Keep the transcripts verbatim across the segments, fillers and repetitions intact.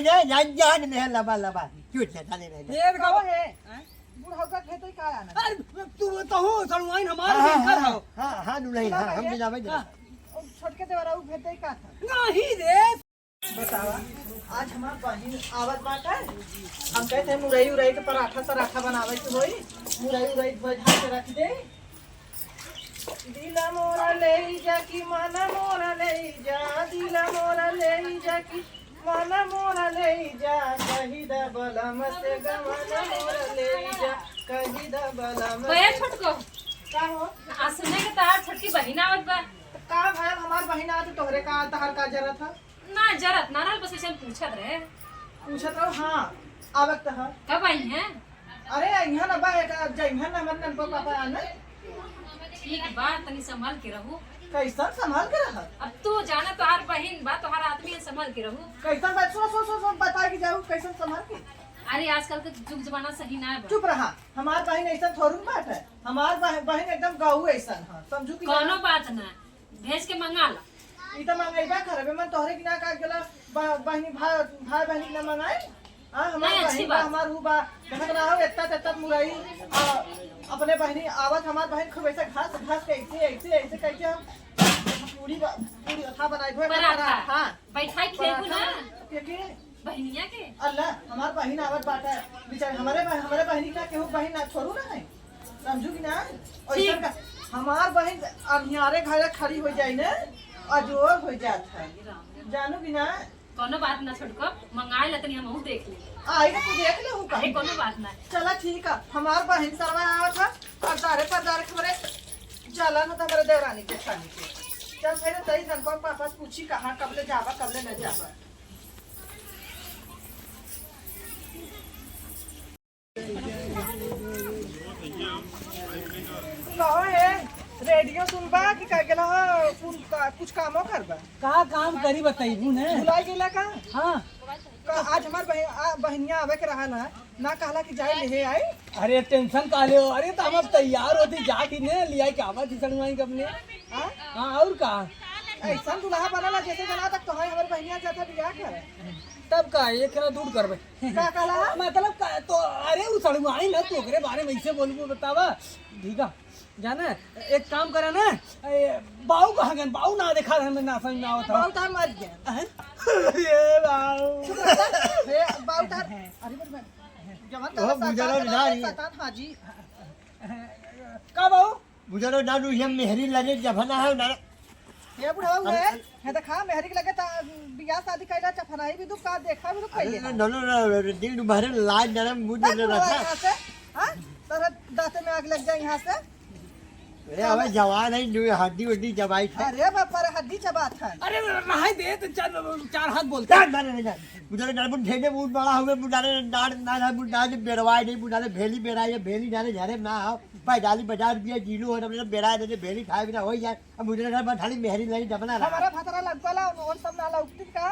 ले, जान, जान में है लबा, लबा। क्यों चेता नहीं रहे? ये कहो है? बुढ़ऊ का खेतई का आना? अरे, तू तो हो, सड़ुआइन हमार हाँ, हाँ, घर हाँ, हो। हाँ, हाँ, दुल्हन, हाँ, हम जनाबे हाँ। जनाबे। छोटके देवरा उ खेतई का था? नहीं रे। बतावा, आज हमार बहिन आवत बाटे। हम कहते हैं मुरई उरई के पराठा सराठा बनावे के होई। मुरई उरई धोए धाए के रख दे। दिला मोरा ले जा कि माना मोरा ले जा, दिला मोरा ले जा कि माना मोरा ले जा, कही दा बलम से गवाना मोरा ले जा, कही दा बलम से। छोटको। का हो? आ सुने के तहार छोटकी बहिन आवत बा। का भाई, हमार बहिन आवत, तोहरे का, तहार का जरूरत है? ना, जरत ना रहल, बस ऐसे हम पूछत रहे। पूछत रहो, हाँ, आवत त है। कब आई हैं? अरे, यहाँ ना बा, एक जइहन ना, हमर ननको पापा आने। ठीक बा, तनी संभल के रहू। कैसन संभल के रह? अब तू जाना, तोहार बहिन बा, तोहार आदमी है, संभल के रहू। कैसन बा? सुन, सुन, सुन, सुन, बता के जाऊ, कैसन संभल के? अरे, आजकल के जुग जमाना सही ना बा। चुप रहा, हमार बहिन ऐसन थोड़ू बात है। हमार बह-, बहिन एकदम गऊ ऐसन है, समझू कि कौनो ना? बात ना, भेज के मंगा ला। ई त मंगइबा करबे, मन तोहरे की ना का गेला, बा-, बहिनी भा-, भाई बहिनी के ना मंगाई? हाँ, हमार नहीं, अच्छी बहिन बा, बात। हमार ऊ बा, देखत ना हो, एतना तेतना मुरई, आ, अपने बहिनी आवत, हमार बहिन खूब ऐसे घास, घास के ऐसे, ऐसे, ऐसे करके हम पूरी बा-, पूरी अथा बनाई, धोए पराठा। पराठा। बैठाई खेबू ना। पराठा। के, के? बहिनिया के? अल्लाह, हमार बहिन आवत बाटे। बेचारे हमरे बह-, हमरे बहिनी का केहू बहिन ना छोड़ू ना है। समझू कि ना? और ठीक। इधर का, हमार बहिन अंधियारे घरे खड़ी हो जाई ने, अजोर हो जात है। जानू कि ना? कोनो बात ना छोटको, मंगाए ला तनी हमहू देख ले। आई ना, तू देख ले हूँ अरे कहीं। कोनो बात ना। चला ठीक है, हमार बहिन सरवा आवत है, और दारे पर दारे खबरे चला ना तो हमारे देवरानी के खानी के। चल फिर तई ननको पापा से पूछी कहाँ कब ले जावा, कब ले न जावा। कहो हे, रेडियो सुनबा कि का गेला हो, कुल का, कुछ कामो करबा? का काम करी बताइबू ने? भुलाई गेला का? हाँ। का आज हमार बहि-, आ, बहिनिया आवे के रहल है, ना कहला कि जाए लेहे आई? अरे टेंशन का ले हो? अरे तो हम अब तैयार होती जाती ने, लिया के आवा थी सड़ुआई कब ने। हाँ? हाँ और का? ऐसा दुल्हा बनला जैसे जना तक तो है हमारे बहिनिया जाता बियाह करे। तब का एक खेला दूर करबे। का कहला? मतलब का, तो अरे उ सड़ुआई ना, तू ओकरे बारे में ऐसे बोलबू बतावा। ठीक है, जाना, एक काम करा ना, ए, बाऊ कहाँ गन? बाऊ ना देखा, हमें ना समझ में आवत हो। बाऊ तार मर गया। हैं? ए बाऊ। हे, बाऊ तार, अरे बोल मैं, जवान ओ, तारा बुझारो सरकार ना के रही। शैतान हाजी। का बाऊ? बुझारो ना, नु हम मेहरी लगे जफना है ना। हे बुढ़ाऊ अरे, है, अरे। हे देखा, मेहरी के लगे ता, बियाह शादी कैला चफनाई भी दुख का देखा भी दुख अरे, कैले ना, ना। ना, ना, ना, ना, दिल तुम्हारे लाज नरम मुंह का दे तू रखा। यहाँ से, हाँ? तेरे दांते में आग लग जाए यहाँ से। अरे, अबे जवान है, नु हड्डी उड्डी जबाई था। अरे बाप रे, हड्डी चबात है। अरे, रहाई दे, तो चार, चार हाथ बोलते। ना, ना, ना, ना, ना। बुझारो ना, बुढ़े ने मुंह बड़ा हुए, बुढ़ारे ना, ना, ना, बुढ़ारे बेरवाए नहीं, बुढ़ारे भेली बेराए, भेली जाने झारे ना हो। पैदाली बजा रुपया जीलू हो, तब बेरा दे, भेली खाए बिना हो जाए। अब मुझे लगा, बस खाली मेहरी नहीं जबना रहा। हमारा भतरा लग गला, और सब ना लौकती का?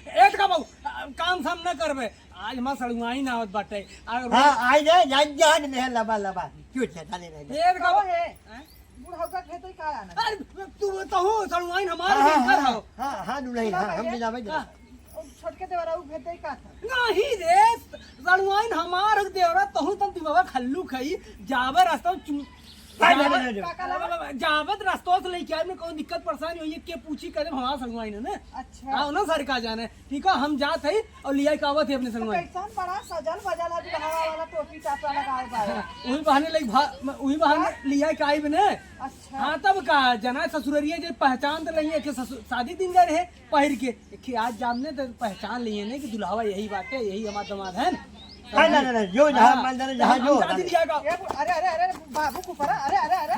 ए, तो का बाबू, आ, काम साम ना करबे। आज हमार सड़ुआई ना आवत बाटे। आ, हाँ, आई जाए, जान, जान में है लबा, लबा। क्यों चेता नहीं रहे? ए, तो का कहो बाबू? है, हैं? बुढ़ऊ का खेत ही का आना? अरे, तू तो हो, सड़ुआइन हमार हाँ, हाँ, घर हाँ, हो। हाँ, हाँ, दुल्हन, हाँ, हाँ, हम भैया। भी जावे हाँ। जरा। ओ, छोटके देवरा, उ भेज दे का था? नहीं रे, सड़ुआइन हमार देवरा, तहु तन दिमाग खल्लू खाई, जावे रास्ता में चू-, नहीं, नहीं, जावे, नहीं, नहीं। का, का लगा? जावे तो रास्ता से लेके आए, में कौन दिक्कत परेशानी होई है, के पूछी करे, हमार सड़ुआइन है ना? अच्छा। हाँ, ना सर का जाने, ठीक है, हम जात है और लिया के आवत है अपने तो सड़ुआइन। कैसन बड़ा सजल बजल है, दुल्हवा वाला टोपी टापा लगाए बा। हाँ, वही बहाने लेके भा-, वही बहाने हाँ? लिया के आई बने। अच्छा। हाँ, तब का, जना ससुररिया जे पहचान तो नहीं है कि ससुर, शादी दिन गए रहे, पहिर के, एक आज जामने तो पहचान लिए ने कि दुल्हवा यही बाटे, यही हमार दामाद है। नहीं, नहीं, नहीं, नहीं, जो जहाँ हाँ, मन जाने, जहाँ हम जो जाते जाने। लिया का। ये बु-, अरे, अरे, अरे, बाबू को परा, अरे, अरे, अरे,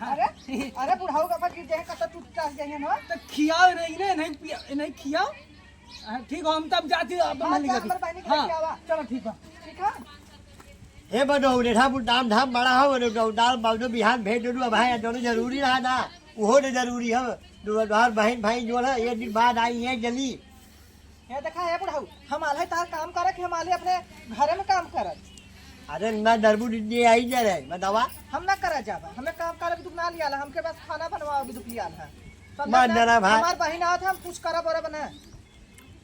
अरे, अरे, बुढ़ाऊ का गिर जाए, कत्ता टूट टास जाए ना। तो खियाओ नहीं ने, नहीं पिया, नहीं खियाओ। हाँ, ठीक हो, हम तब जाती, अब हाँ, हम जा, निकलती। हमारे बहनी के हाँ। लेके आवा। चलो, ठीक बा। ठीक है? हे बनो, रेठा बुढ़ दाम धाम बड़ा हो, रे, दाल बाबू बिहान भेज दे, अब भाई, दोनों जरूरी रहा ना, वो तो जरूरी है। दो, दो, बहन भाई जो है, एक दिन बाद आई है जल्दी। हे देखा, हे बुढ़ऊ, हम आले तार काम करत, हम आले अपने घरे में काम करत। अरे ना डरबू दीदी आई जा रहे, बतावा। हम ना करा जाबा, हमें काम करे भी दुख ना लियाला, हमके बस खाना बनवा भी दुख लियाला। समझा ना? डरा भाई। हमार बहिन आवत, हम कुछ करब और बना।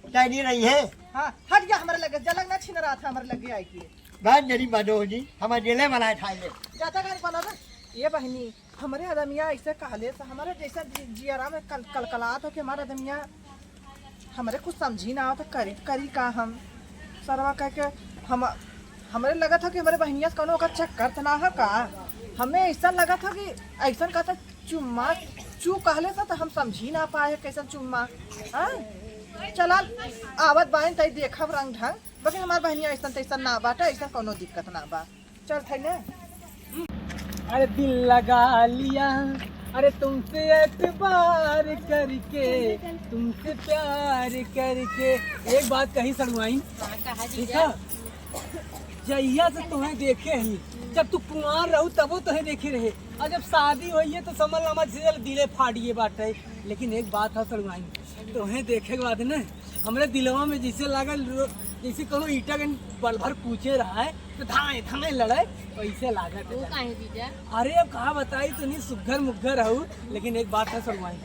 तय नहीं रही है। हाँ, हट जा हमरे लगे, जलग ना छीन रहा था हमरे लगे आई के। बात जरी बनो जी, हमारे जेले वाला था ये। जाता गाड़ी बना ना। ये बहिनी, हमरे आदमिया ऐसे कहले से, हमरे जैसे जि-, जियरा में कल-, कलकलात हो कि हमारे आदमिया, हमरे कुछ समझी ना आवत, करी, करी का हम? सरवा कह के हम, हमरे लगत हो कि हमरे बहिनिया से कौनो ओकर चक्कर त ना हो का? हमें ऐसा लगत हो कि ऐसा कहता चुम्मा, चू कहले से त हम समझी ना पाए कैसन चुम्मा। हाँ? चला, आवत बाइन तई देखब रंग ढंग, बाकी हमार बहिनिया ऐसन तैसन ना बाटे, ऐसन कौनो दिक्कत ना बा। चल थाई ना। अरे दिल लगा लिया, अरे तुमसे एतबार करके, तुमसे प्यार करके। एक बात कही सड़ुआइन, हाँ, कहा ठीक जीजा। है? जहिया से तुम्हें देखे ही, जब तू कुंवार रहू तबो तोहे देखे रहे, और जब शादी होई है तो समझ ला मत, जैसे दिले फाड़िए बाटे। लेकिन एक बात है सड़ुआइन, तोहे देखे के बाद ना हमरे दिलवा में जैसे लागल रो-, जैसे कोनो ईटा के बल भर कूचे रहा है तो धाए धाए लड़े, वैसे लागत है वो जाने। काहे जीजा? अरे अब कहा बताई, तो नहीं सुग्घर मुग्घर रहू, लेकिन एक बात है सड़ुआइन,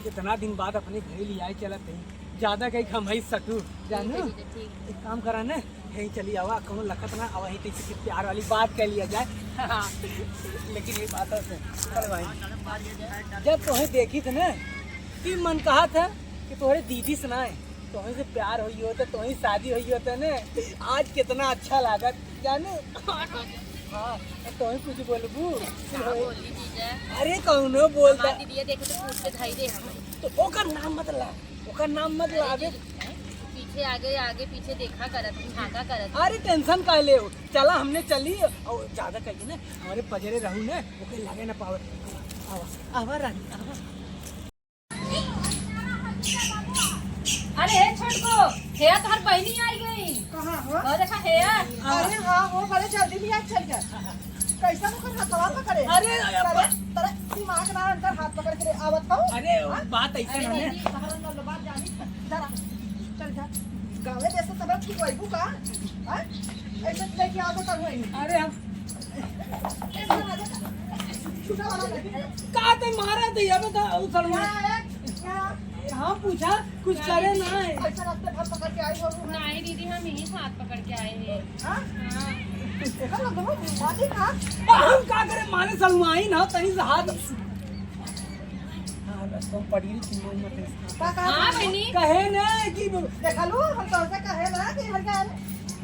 कितना दिन बाद अपने घर लियाए चलत है, ज्यादा कहीं हम ही सटू जानू। ठीक है जीजा, ठीक। एक काम करा ना, यहीं चली आवा, कौनो लखत ना आवा, यहीं किसी के प्यार वाली बात कर लिया जाए। लेकिन ये बात है, चल भाई, जब तोहे देखी थे ना, कि मन कहा था कि तोहरे दीदी से ना है, तोहे से प्यार होई होता, तोहे शादी होई होता ना, आज कितना अच्छा लागत, जानू। हाँ, तोहे कुछ बोलबू? का बोली जीजा? अरे कौनो बोलता। हमार दीदिया देखे तो पूछ के धाई दे हम। तो ओकर नाम मत ला, ओकर नाम मत ला। अरे अबे दीदी, पीछे आगे, आगे पीछे देखा करत, झांका करत। अरे टेंशन काहे ले हो? चला हमने चली और ज्यादा कहिए ना, हमारे पजरे रहू ना, ओके लगे ना पावे। आवा, आवा रानी, आवा। अरे हे छोटको, हेया तोहर बहिनी आई गई। कहाँ हो? और देखा हेया। अरे हाँ हो, बड़े जल्दी भी आज चल गया। कैसा ओकर हथवा पकड़े? अरे, अरे, तोरे, तोरे दिमाग ना अंदर हाथ पकड़ के आवत हो? अरे, हाँ? बात ऐसे अरे, ना है। नहीं, तोहरा ना बात जानी। जरा, चल जा। गावे जैसे तबे ठीक होइबू का? हाँ? ऐसे लेके आओ तो तब होई। अरे, हम ऐसे ना जा। छूटा वाला लगे। का ते मारा थे, अब तो उछलवा। यहाँ, यहाँ। हाँ, पूछा, कुछ करे ना है। ऐसा रास्ते भर पकड़ के आई हो। नहीं दीदी, हम यहीं से हाथ पकड़ के आए हैं। हाँ? हाँ। देखा ना, दोनों बातें कहा। हम का करे, मारे सलमाई ना, तनी से हाथ। हाँ, बस तो पड़ी रही थी, मन मत इसका। का, का, हाँ, का? बहनी। कहे ना कि देखा लो, हम तो से कहे ना कि हर का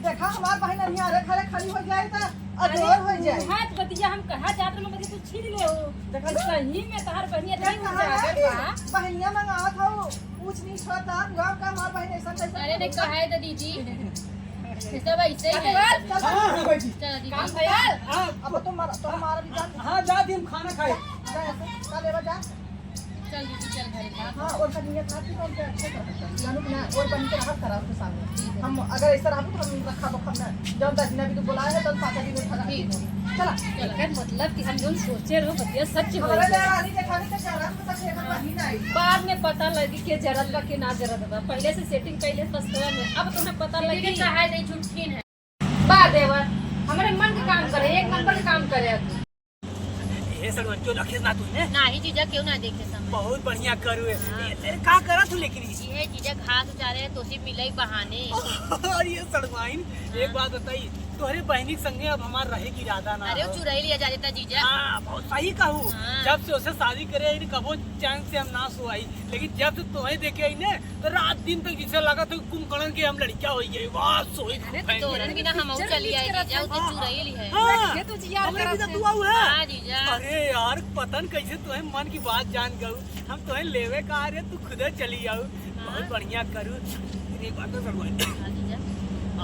देखा, हमार बहिन अनियारे घरे खड़ी हो जाए त अरे, अजोर हो जाए। हाथ बतिया हम कहा जात रहे, मगर तू छीन ले हो। देखा तो ना? सही में तहार बहिनिया देख नहीं कहा उजागर है कि बा। बहिनिया मंगावत हो, ऊंच नीच होता, गाँव का हमार बहिन ऐसा तैसा अरे, नहीं कहा है तो दीदी। सब ऐसे ही है। हाँ, हाँ, बैठी। चलो दीदी। काम भैया। हाँ। अब तो मारा, तो मारा भी जान। हाँ, जा दी, हम खाना खाए। जा, जा, ले बा, जा। चल दीदी, चल घरे। हाँ, और का नियत है कि तो उनके अच्छे कर सकते हैं। जानू कि ना, और बन के रहा खराब के सामने। हम अगर ऐसा रहा तो हम रखा बखम ना। जब दस दिन अभी तो बुलाया है, तो पाँच दिन में खड़ा ठीक। चला। चल। एकर मतलब कि हम जौन सोचे रहो, बतिया सच हो हमारे गया। देवरानी जेठानी के चारा में तक एकर बहिन आई। बाद में पता लगी कि जरत बा कि ना जरत बा। पहले से सेटिंग कैले फसला में, अब तुम्हें पता दीदी लगी। चाहे नहीं छुटकीन है। बा देवर, हमरे मन के काम करे, एक नंबर के काम करे अब। ए सड़ुआ, क्यों रखे ना तूने? नाही जीजा, क्यों ना देखे समय। बहुत बढ़िया करू है। हाँ। ए, तेरे का करत हूँ लेकिन? ये जीजा घास उचारे हैं, तोसे मिले बहाने। अरे ये सड़ुआइन, हाँ। एक बात बताई, तोहरे बहनी के संगे अब हमार रहे के इरादा ना अरे वो हो। चुराई लिया जा देता जीजा। हाँ, बहुत सही कहू। हाँ। जब से उसे शादी करे आई, कबो चैन से हम ना सोआई, लेकिन जब से तोहे देखे आई ने, तो रात दिन तक जैसे लगा था कुंभकर्ण के हम लड़किया हो गए। वाह, सोई अरे, खूब है। तोरन बिना हम चली आए जीजा, उसे हाँ। चुराई ली है। हाँ, रखे तो जिया हमरे करत बिना है। तू आऊ है। हाँ, जीजा। अरे यार, पता न कैसे तोहे मन की बात जान गऊ। हम तोहे लेवे का आ रहे, तू खुदे चली आऊ। हाँ। बहुत बढ़िया करू। एक बात तो सड़ुआ। हाँ, जीजा।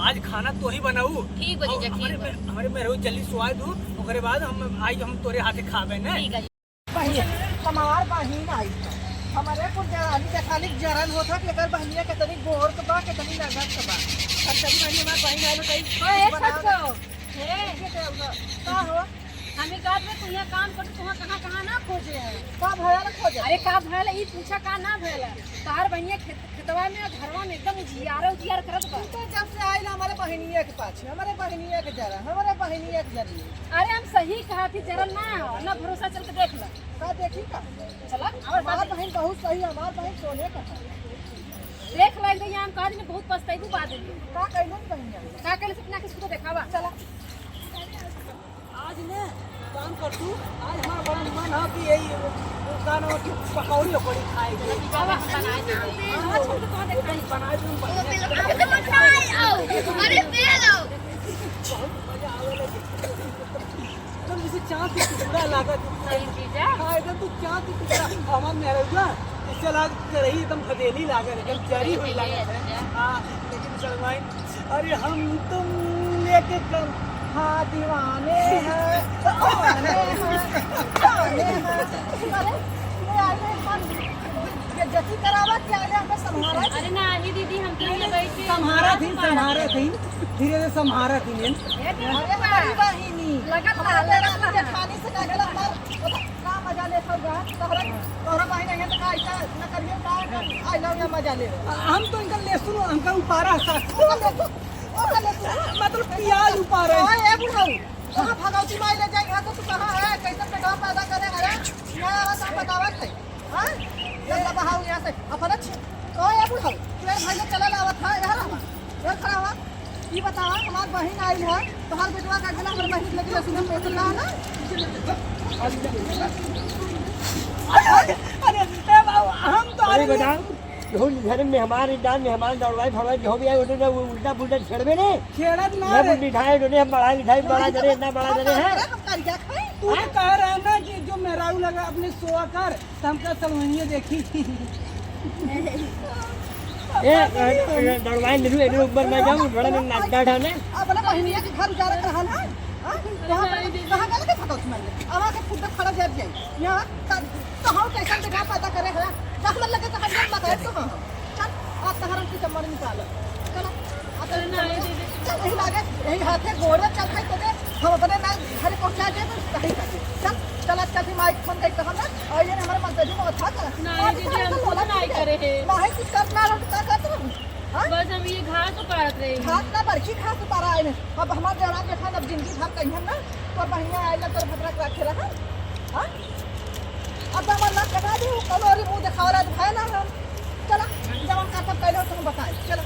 आज खाना तो ही बनाऊ। ठीक बा, और जीजा, ठीक हमारे बा। में-, हमारे में रोज जल्दी सुआ दू, ओकरे बाद हम आई, हम तोरे हाथे खावे ने। ठीक है। बहिन, हमार बहिन आई है। हमारे कुल जरानी जेठानी के जरन होत है कि एकर बहिनिया कितनी गोर के बा, कितनी नगद के बा। अब तनी बहिन, हमार बहिन आई तो कहीं ओए, बना छोटको। हे। ये क्या हुआ? का हो? हमें कहत में तू यहाँ काम कर, तू कहाँ, कहाँ ना खोजे है? का भयल खोजे? अरे का भयल, ई पूछा का ना भयल? तोहार बहिनिया खेत खेतवा में, घरवा में एकदम उजियार उजियार करत बा। तू तो जब से आइल हमारे बहिनिया के पाछे, हमारे बहिनिया के जरा, हमारे बहिनिया के जरिए। अरे हम सही कहा थी, जरा ना, ना भरोसा चल के देख ला। का देखी का? चला, हमार हमार बहिन। बहिन बहुत सही है, हमार बहिन सोने का है। देख ले भैया, हम कह दिन बहुत पछताइबू बाद में। का कइलन बहिनिया? का कइलन से अपना किसको देखावा? चला। आज ने काम कर तू, आज हमारा बड़ा मन है कि यही दुकान और की पकौड़ी वकौड़ी खाए के। अब हम बनाए देंगे। आज हम तो कहाँ देखाई? बनाए दूँ, बनाए दूँ। अरे, दे लो। बहुत मजा आवे लगे। एकदम जैसे चाँद के टुकड़ा लागत। सही चीज है। हाँ, एकदम तू चाँद के टुकड़ा। हमार मेहररुआ, इससे लाग करही एकदम भदेली लागत, एकदम जरी हुई लागत है। हाँ, लेकिन सलमान, अरे हम तुम लेके कम, हाँ, दीवाने हैं, दीवाने हैं, दीवाने हैं। अरे, ये आए हैं, ये जति करावा क्या है, हमको संभारा? अरे नाही दीदी, हम तो ये बैठ के संभारा थी, संभारा थी, धीरे से संभारा थी। अरे हमारी बहिनी, लगत हमारे लगत जेठानी से का गलत बात, बता, का मजा ले खाओ गा? तोहरा, तोहरा बहिन है तो का ऐसा न करियो, का कर, आई लव या मजा ले। हम तो इनका लहसुन, इनका उपारा सा, ओ लहसुन, ओ लहसुन। मतलब प्याज उपारा। हाँ, ए बुढ़ऊ, कहाँ भगवती माई ले जाई, हाँ तो तू कहाँ है, कैसे पेटवा पैदा करे, अरे, यहाँ आवा तो हम बतावत है। हाँ? ये सब बहाओ यहाँ से। अपन अच्छे। तो ये बुढ़ऊ, तू एक भाई के चला लावत है, यहाँ रहा। ये खड़ा हुआ। ये बतावा, हमार बहिन आई है, तोहार बेटवा का गला हमारे बहिन के लगे सुने में उतरना है ना? अरे, ए बाबू, हम तो अरे आदमी बताओ, यहू घर में हमारे दान में हमारे दौड़वाई फड़वाई जो भी आए, उन्होंने वो उल्टा पुल्टा छेड़बे ने। छेड़त ना जब रे। मिठाई उन्होंने हम बड़ा मिठाई बड़ा जरे, इतना बड़ा जरे है। हम कर क्या खाए? तू तो कह रहा ना कि जो मेहरारू लगा अपने सोआ कर, तो हमका सलमनिया देखी। ए, ए, ए, दौड़वाई ले लूं, एने ऊपर ना जाऊं, बड़ा में नाक डाढ़ा ने। अपना बहिनिया के घर उजाड़त रहल है? हाँ? कहाँ पर, कहाँ गल के फटौती मार ले? अब आके खुद खड़ा जर जाई। यहाँ त-, तो हम कैसन बेटा पैदा करे है? जहाँ लगे तो हम जब बताए तो हाँ। चल, आप तहरन की चम्मड़ निकाल। चलो, आप अरे नहीं, नहीं, नहीं। चल, यही लागे, यही हाथे गोड़े चल के तो दे, हम अपने ना घर पहुँचा दे, तो सही कर दे। चल, चल, आजकल से माइक फोन देख तो हम ना, और ये हमारे मंत्री जी को अच्छा कर। नहीं, आज दीदी, इतना हम कुछ बोला नहीं करे हैं। माहे कुछ करना रहो, तो क्या करते हो? हाँ? बस हम ये घास उपाड़त रहे हैं। घास ना, बड़की घास उपाड़ा है। अब हमारे जवान के खान अब जिंदगी भर कहीं हम ना, तो बढ़िया आएगा, तो भद्रा के रखे रहा। हाँ? अब हमारे नाक कटा दी, कौन और मुंह दिखावला, तो है ना हम। चला, जवान का सब पहले तुम बताए, चला।